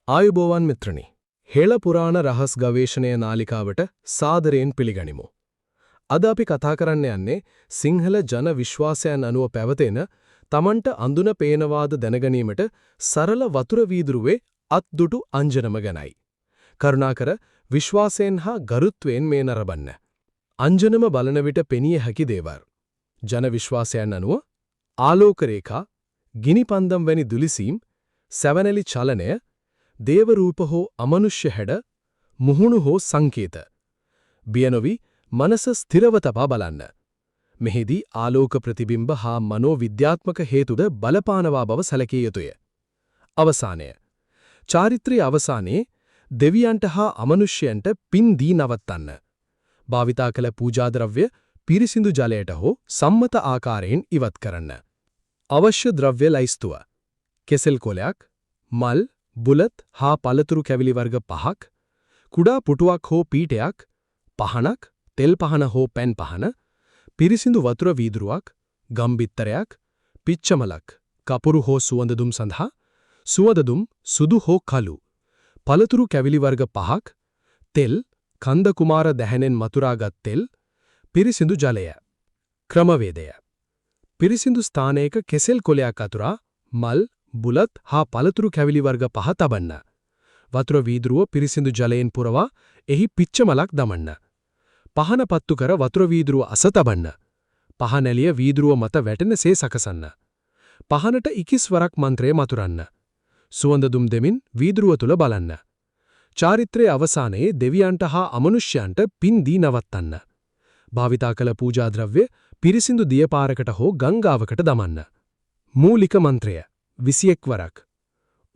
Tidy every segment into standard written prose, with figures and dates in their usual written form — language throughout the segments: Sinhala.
ආයුබෝවන් මිත්‍රනි. හෙළ පුරාණ රහස් ගවේෂණය නාලිකාවට සාදරයෙන් පිළිගනිමු. අද අපි කතා කරන්න යන්නේ සිංහල ජන විශ්වාසයන් අනුව පැවතෙන තමන්ට අඳුන පේනවාද දැනගැනීමට සරල වතුර වීදුරුවේ අත්දුටු අංජනම ගැනයි. කරුණාකර විශ්වාසයෙන් හා ගරුත්වයෙන් මේ නරඹන්න. අංජනම බලන විට පෙනිය හැකි දේවල්. ජන විශ්වාසයන් අනුව ආලෝක රේඛා, ගිනි පන්දම් වැනි දුලිසීම්, සැවනැලි චලනය, දේව රූප හෝ අමනුෂ්‍ය හැඩ, මුහුණු හෝ සංකේත. බිය නොවි මනස ස්ථිරව තබා බලන්න. මෙහිදී ආලෝක ප්‍රතිබිම්බ හා මනෝවිද්‍යාත්මක හේතුද බලපානවා බව සැලකිය යුතුය. අවසානය. චාරිත්‍රයේ අවසානයේ දෙවියන්ට හා අමනුෂ්‍යයන්ට පින් දී නවත්තන්න. භාවිතා කළ පූජා ද්‍රව්‍ය පිරිසිදු ජලයට හෝ සම්මත ආකාරයෙන් ඉවත් කරන්න. අවශ්‍ය ද්‍රව්‍ය ලැයිස්තුව. කෙසෙල් කොලයක්, මල්, බුලත් හා පළතුරු කැවිලි වර්ග පහක්, කුඩා පුටුවක් හෝ පීඨයක්, පහනක්, තෙල් පහන හෝ පැන් පහන, පිරිසිදු වතුර වීදුරුවක්, ගම්බිත්තරයක්, පිච්චමලක්, කපුරු හෝ සුවඳ දුම් සඳහා, සුවඳ දුම් සුදු හෝ කළු, පළතුරු කැවිලි වර්ග පහක්, තෙල්, කන්ද කුමාර දැහැනෙන් මතුරාගත් තෙල්, පිරිසිදු ජලය. ක්‍රමවේදය. පිරිසිදු ස්ථානයක කෙසෙල් කොලයක් අතුරා මල්, බුලත් හා පළතුරු කැවිලි වර්ග පහ තබන්න. වතුර වීදුරුව පිරිසිදු ජලයෙන් පුරවා එහි පිච්චමලක් දමන්න. පහන පත්තු කර වතුර වීදුරුව අස තබන්න. පහන එළිය වීදුරුව මත වැටෙනසේ සකසන්න. පහනට ඉකිස් වරක් මන්ත්‍රය මතුරන්න. සුවඳ දුම් දෙමින් වීදුරුව තුල බලන්න. චාරිත්‍රයේ අවසානයේ දෙවියන්ට හා අමනුෂ්‍යයන්ට පින් දී නවත්තන්න. භාවිතා කළ පූජා ද්‍රව්‍ය පිරිසිදු දියපාරකට හෝ ගංගාවකට දමන්න. මූලික මන්ත්‍රය 21 වරක්.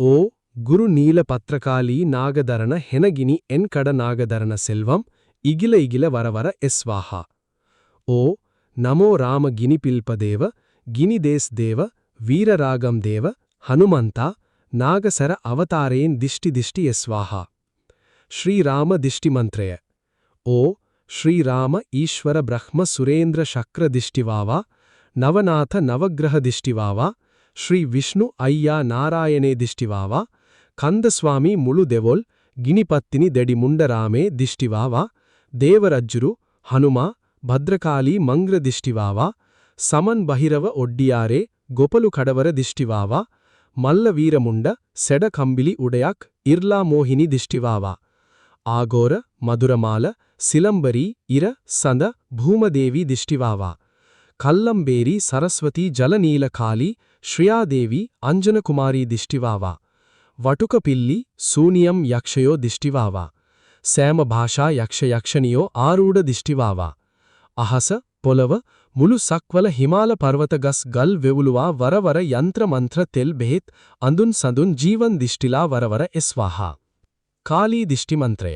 ඕ ගුරු නීල පත්‍රකාලී නාගදරණ හෙනගිනි එන්කඩ නාගදරණ සෙල්වම් ඉගිල ඉගිල වරවර එස්වාහා. ඕ නමෝ රාම ගිනිපිල්ප දේව, ගිනිදේස් දේව, වීරරාගම් දේව, හනුමන්තා, නාගසර අවතාරයෙන් දිෂ්ටි දිෂ්ටි එස්වාහා. ශ්‍රී රාම දිෂ්ටි මන්ත්‍රය. ඕ ශ්‍රී රාම ඊශ්වර බ්‍රහ්ම සුරේන්ද්‍ර ශක්‍ර දිෂ්ටිවාවා, නවනාථ නවග්‍රහ දිෂ්ටිවාවා, ශ්‍රී විෂ්ණු අයියා නාරායනේ දිෂ්ටිවාවා, කන්දස්වාමී මුළු දෙවොල් ගිනිපත්තිනි දෙඩි මුණ්ඩරාමේ දිෂ්ටිවාවා, දේවරජ්ජුරු හනුමා භද්‍රකාලී මංග්‍ර දිෂ්ටිවාවා, සමන් බහිරව ඔඩ්ඩියාරේ ගොපලු කඩවර දිෂ්ටිවාවා, මල්ල වීරමුණ්ඩ සෙඩ කම්බිලි උඩයක් ඉර්ලා මෝහිනි දිෂ්ටිවාවා, ආගෝර මధుරමාල සිලම්බරී ඉර සඳ භූමදේවී දිෂ්ටිවාවා, කල්ලම්බේරි සරස්වතී ජලනීල කාලී ශ්‍රියාදේවී අංජන කුමාරී දිෂ්ටිවාවා, වටුකපිල්ලි සූනියම් යක්ෂයෝ දිෂ්ටිවාවා, සෑම භාෂා යක්ෂ යක්ෂණියෝ ආරූඪ දිෂ්ටිවාවා, අහස පොළව මුළු සක්වල හිමාල පර්වත ගස් ගල් වෙවුලුවා වරවර යන්ත්‍ර මන්ත්‍ර තෙල් බෙහෙත් අඳුන් සඳුන් ජීවන් දිෂ්ටිලා වරවර එස්වාහා. කාලී දිෂ්ටි මන්ත්‍රය.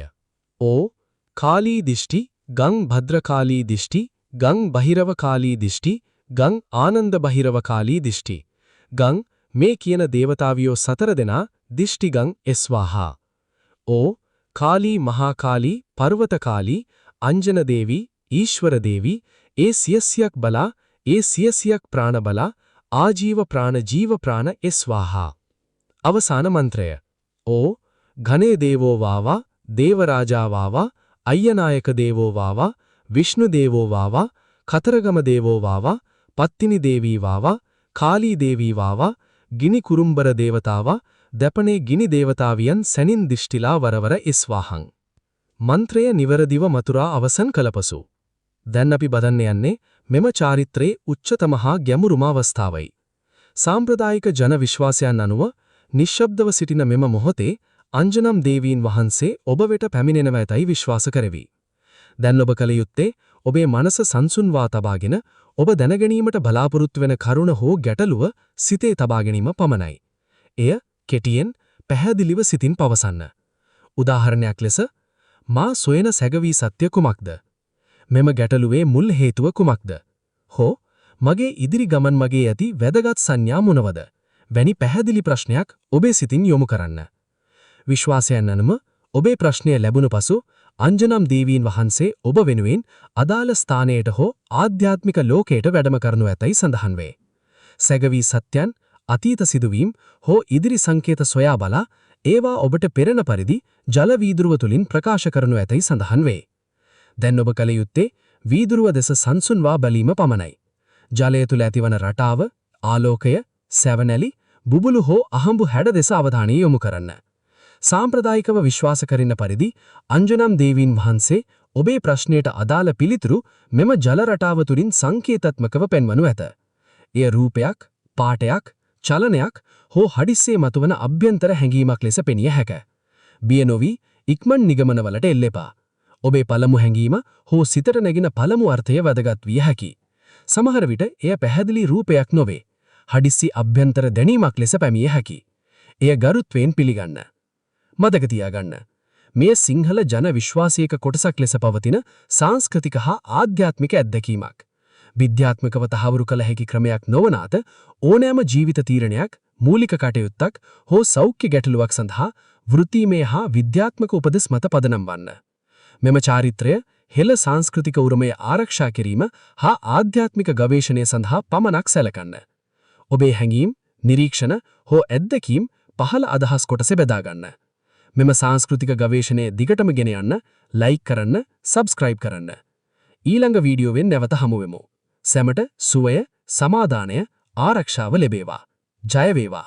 ඕ කාලී දිෂ්ටි ගං භද්‍රකාලී දිෂ්ටි ගං බහිරව කාලී දිෂ්ටි ගං ආනන්ද බහිරව කාලී දිෂ්ටි ගං මේ කියන දේවතාවියෝ සතර දෙනා දිෂ්ටි ගං එස්වාහා. ඕ කාලී මහාකාලී පර්වතකාලී අංජන දේවී ඊශ්වර දේවී ඒ සියසියක් බලා ඒ සියසියක් ප්‍රාණ බලා ආජීව ප්‍රාණ ජීව ප්‍රාණ එස්වාහා. අවසාන මන්ත්‍රය. ඕ ඝනේ දේවෝ වාවා, දේවරාජා වාවා, අය්‍යනායක දේවෝ වාවා, විෂ්ණු දේවෝ වාවා, කතරගම දේවෝ වාවා, පත්තිනි දේවී වාවා, කාලී දේවී වාවා, ගිනි කුරුම්බර දේවතාවා, දැපනේ ගිනි දේවතාවියන් සැනින් දිෂ්ටිලා වරවර ඉස්වාහං. මන්ත්‍රය නිවරදිව මතුරා අවසන් කළ පසු දැන් අපි බලන්න යන්නේ මෙම චාරිත්‍රයේ උච්චතම හා ගැඹුරුම අවස්ථාවයි. සාම්ප්‍රදායික ජන විශ්වාසයන් අනුව නිශ්ශබ්දව සිටින මෙම මොහොතේ අංජනම් දේවීන් වහන්සේ ඔබ වෙත පැමිණෙනවා ඇතයි විශ්වාස කරවි. දැන් ඔබ කළ යුත්තේ ඔබේ මනස සංසුන්වා තබාගෙන ඔබ දැනගැනීමට බලාපොරොත්තු වෙන කරුණ හෝ ගැටලුව සිතේ තබා ගැනීම පමණයි. එය කෙටියෙන් පැහැදිලිව සිතින් පවසන්න. උදාහරණයක් ලෙස, මා සොයන සැඟවී සත්‍ය කුමක්ද? මෙම ගැටලුවේ මුල් හේතුව කුමක්ද? හෝ මගේ ඉදිරි ගමන් මගේ ඇති වැදගත් සංඥා මොනවද? වැනි පැහැදිලි ප්‍රශ්නයක් ඔබේ සිතින් යොමු කරන්න. විශ්වාසයන් අනුව ඔබේ ප්‍රශ්නය ලැබුණු පසු අංජනම් දේවීන් වහන්සේ ඔබ වෙනුවෙන් අදාළ ස්ථානයට හෝ ආධ්‍යාත්මික ලෝකයට වැඩම කරනු ඇතැයි සඳහන් වේ. සැඟවී සත්‍යයන්, අතීත සිදුවීම් හෝ ඉදිරි සංකේත සොයා බලා ඒවා ඔබට පෙනෙන පරිදි ජල වීදුරුව තුලින් ප්‍රකාශ කරනු ඇතැයි සඳහන් වේ. දැන් ඔබ කළ යුත්තේ වීදුරුව දෙස සංසුන්වා බැලීම පමණයි. ජලය තුල ඇතිවන රටාව, ආලෝකය, සැවනැලි, බුබුලු හෝ අහඹු හැඩ දෙස අවධානය යොමු කරන්න. සාම්ප්‍රදායිකව විශ්වාස කරන පරිදි අංජනම් දේවීන් වහන්සේ ඔබේ ප්‍රශ්නයට අදාළ පිළිතුරු මෙම ජල රටාව තුලින් සංකේතාත්මකව පෙන්වනු ඇත. එය රූපයක්, පාටයක්, චලනයක් හෝ හදිස්සියේ මතුවන අභ්‍යන්තර හැඟීමක් ලෙස පෙනිය හැක. බිය නොවී ඉක්මන් නිගමනවලට එල්ලෙපා. ඔබේ පළමු හැඟීම හෝ සිතට නැගින පළමු අර්ථය වැදගත් විය හැකි. සමහර විට එය පැහැදිලි රූපයක් නොවේ. හදිස්සි අභ්‍යන්තර දැනීමක් ලෙස පැමිණිය හැකි. එය ගරුත්වයෙන් පිළිගන්න. මතක තියාගන්න. මෙය සිංහල ජන විශ්වාසයක කොටසක් ලෙස පවතින සංස්කෘතික හා ආධ්‍යාත්මික අත්දැකීමක්. විද්‍යාත්මකව තහවුරු කළ හැකි ක්‍රමයක් නොවන අතර, ඕනෑම ජීවිත තීරණයක්, මූලික කටයුත්තක් හෝ සෞඛ්‍ය ගැටලුවක් සඳහා වෘත්තීමය හා විද්‍යාත්මක උපදෙස් මත පදනම් වන්න. මෙම චාරිත්‍රය හෙළ සංස්කෘතික උරුමය ආරක්ෂා කිරීම හා ආධ්‍යාත්මික ගවේෂණය සඳහා පමණක් සැලකන්න. ඔබේ හැඟීම්, නිරීක්ෂණ හෝ අත්දැකීම් පහළ අදහස් කොටසේ බෙදා ගන්න. මෙම සංස්කෘතික ගවේෂණය දිගටම ගෙන යන්න ලයික් කරන්න, සබ්ස්ක්‍රයිබ් කරන්න. ඊළඟ වීඩියෝවෙන් නැවත හමු වෙමු. සැමට සුවය, සමාදානය, ආරක්ෂාව ලැබේවා. ජය වේවා.